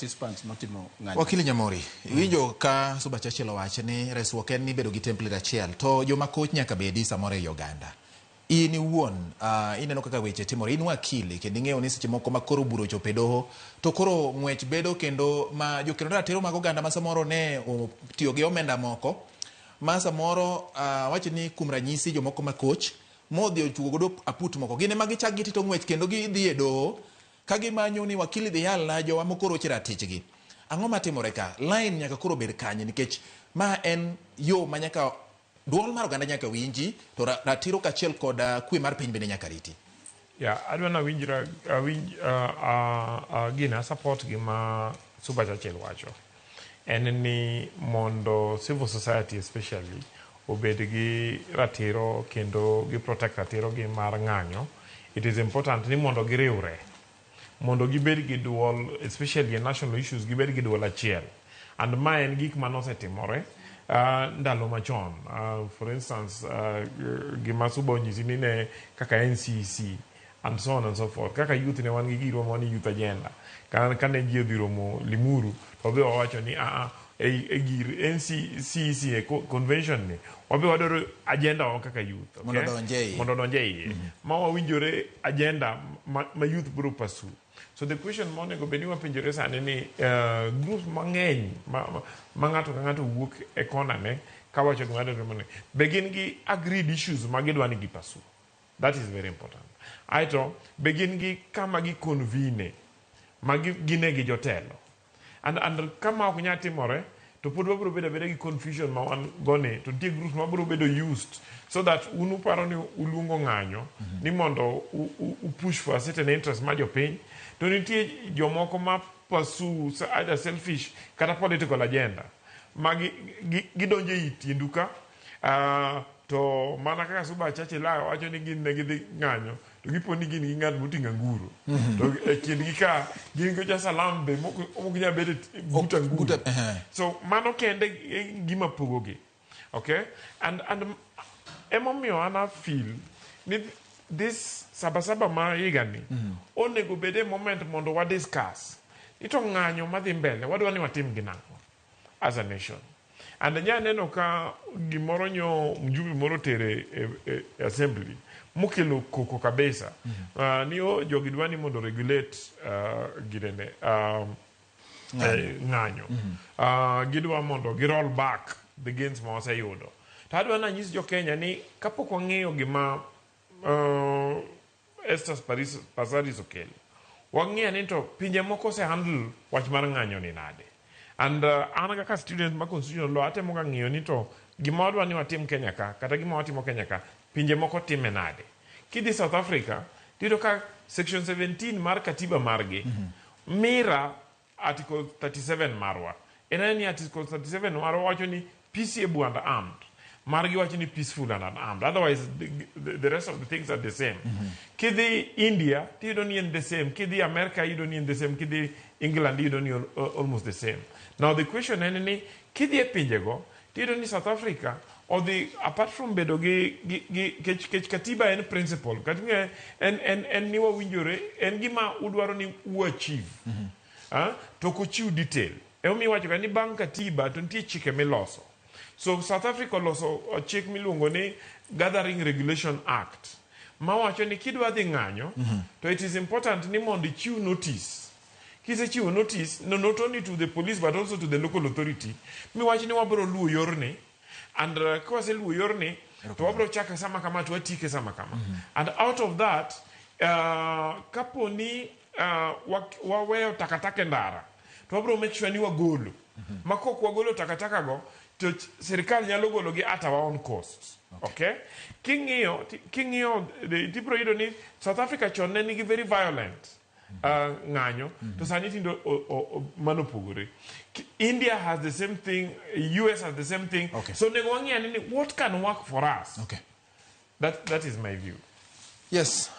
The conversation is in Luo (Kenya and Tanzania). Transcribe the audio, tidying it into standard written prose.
participants motimo ng'anyo. Wakili Nyamori, iwinjo ka Suba Churchill owacho ni resruok en ni bedo gi template achiel to joma koch nyaka bedi samoro ei oganda. In iwuon ineno kaka weche timore, in wakili kendo ing'eyo ni seche moko ma koro bura ochopo e doho to koro ng'wech bedo kendo ma jokedo ratiro mag oganda ma samoro ne otiyo gi omenda moko ma samoro awach ni kuom ranyisi jomoko ma koch modhi ochuogo godo aput moko gin ema gichak gitito ng'wech kendo gidhi e doho ka gimanyo ni wakili dhi yalna jowa mokoro oche ratichgi. Ang'o matimore ka? Line nyaka koro bed kanye nikech ma en yo ma nyaka duol mar oganda nyaka winji to ratiro kachiel kod kwe mar piny bende nyaka riti. Yeah, adwa nawinjra awinj gina support gima Suba Churchill wacho. En ni mondo civil society especially obed gi ratiro kendo gi protect ratiro gi mar ng'anyo, it is important ni mondo giriwre mondo gibed gi duol, especially e national issues, gibed gi duol achiel. And ma en gik manosetimore ndalo machon. For instance, gima Suba onyisi ni ne kaka NCC and so on and so forth. Kaka youth ne wan gi girwa ma ni youth agenda. Ka ne ji odhi romo Limuru to wabe wawacho ni aa e gir NCCC e convention ni wabe wadwaro agenda wa kaka youth, okay? Mondo odonj e iye. Mondo odonj e iye ma wawinjore agenda ma youth biro pursue. So the question ma onego bed ni wapenjore sani ni groups mang'eny ma ng'ato ka ng'ato wuok e kona ne kawacho gima dwarore mondo be gin gi agreed issues ma gidwa ni gi pursue. That is very important. Aeto be gin gi kama gi convene ma gine gi jotelo and kama ok nyal timore to pod wabiro bedo abeda gi confusion ma wan go ni to nitie groups ma biro bedo used so that un uparo ni uluongo ng'anyo ni mondo u push for a certain interest ma jopiny to nitie jomoko ma pursue either selfish kata political agenda ma gidonjo ei tiendu ka to mana kaka Suba Churchill wacho ni gin ne gidhi ng'anyo to gipo ni gin gi ng'at moting'o anguro to e kindgi ka gin gocha salam be mok ok nyal bedo but anguro. So mano kende e gima pogogi, okay? And emomiyo an a feel ni this Sabasaba ma higani onego bed e moment mondo wa discuss ni to ng'anyo madhi mbele wadwa ni watim gi nang'o as a nation. And nya neno ka gimoro nyo mjumbe moro tere e assembly mokelo koko kabisa ni o jogi dwa ni mondo regulate ginene ng'anyo gidwa mondo gi roll back the gains ma waseyudo. To adwa nanyis jo Kenya ni kapok wang'eyo gima Esther Passaris okelo, wang'eyo ni to pinje moko ose handle wach mar ng'anyo ni nade. And an kaka student ma constitutional law atemo ga ng'iyo ni to gima wadwa ni watim Kenya ka kata gima watimo Kenya ka, pinje moko time nade. Kidhi South Africa tiyudo ka section 17 mar katiba margi mira article 37 marwa. En ni article 37 marwa wacho ni peaceable and armed, margi wacho ni peaceful and unarmed. Otherwise the rest of the things are the same. Kidhi India tiyudo ni en the same, kidhi America iyudo ni en the same, kidhi England iyudo ni almost the same. Now the question en ni kidhi e pinjego tiyudo ni South Africa odhi apart from bedo gi kech katiba en principle katiba en ni wawinjore en gima udwaro ni u achieve. Ah, to ok ochiw detail. Emomiyo iwacho ga ni bang' katiba to nitie chike miloso. So South Africa oloso chik miluongo ni Gathering Regulation Act mawacho ni kidwa dhi ng'anyo to it is important ni mondo ichiw notice. Kisechiwo notice no, not only to the police but also to the local authority miwach ni wabiro luwo yorni and kawaseluwo yorni to wabiro chake sama kama to watieke sama kama. And out of that kapo ni waweyo takataka e ndara to wabiro make sure ni wagolo ma kok wagolo takataka go to sirikal nyalo golo gi at our own cost, okay? King'iyo tibiro yudo ni South Africa chon ne nigi very violent ng'anyo to sani tindo mano opogore. India has the same thing, US has the same thing. So onego wang'i ane ni what can work for us. That is my view. Yes.